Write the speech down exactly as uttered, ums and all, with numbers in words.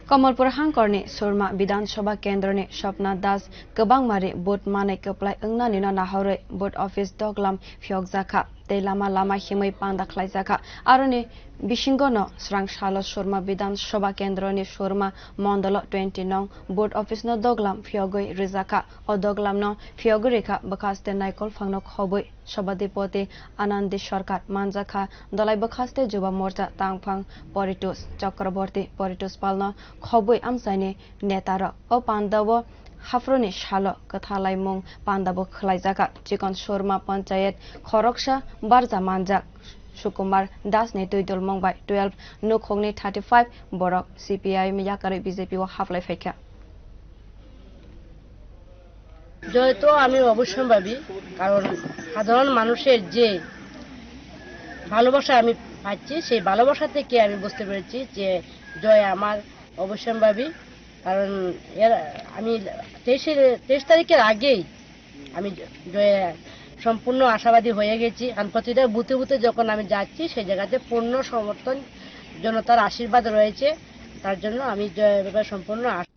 Kamalpur hangkorni Surma Bidhan Sabha Kendroni Swapna Das kwbangmari vote manwi kwplai wngnanino nahorwi vote office doglam phiyokjakha tei lama lama himwi panda khlaijakha. Aroni bisingono srang salo Surma Bidhan Sabha Kendroni Surma Mondolo twenty nong vote office no doglam phiyogwi rwjakha. O doglamno phiyogwi rikha bwkhaste naikolphangno khobwi Sabhadipoti Anandi Sarkar manjakha, dolai bwkhaste Juba Morcha tangphang Poritus Chakraborty Poritus Palno khobwi amchaini netarok. O pandao Hafroni salo kwthalaimung pandabo khwlaijakha. Chikon Surma Panchayat khoroksa barja manjak Sukumar Das ni twi dulmung bai twelve nukhungni thirty five borok C P I M yakarwi B J P o haplai phaikha. জয় তো আমি অবশ্যম্ভাবী, কারণ সাধারণ মানুষের যে ভালোবাসা আমি পাচ্ছি, সেই ভালোবাসা থেকে আমি বুঝতে পেরেছি যে জয় আমার অবশ্যম্ভাবী। কারণ এর আমি তেইশে, তেইশ তারিখের আগেই আমি জ-, জয়ে সম্পূর্ণ আশাবাদী হয়ে গেছি। কারণ প্রতিটা বুথে বুথে যখন আমি যাচ্ছি, সেই জায়গাতে পূর্ণ সমর্থন, জনতার আশীর্বাদ রয়েছে, তার জন্য আমি জয়ের ব্যাপারে সম্পূর্ণ আশা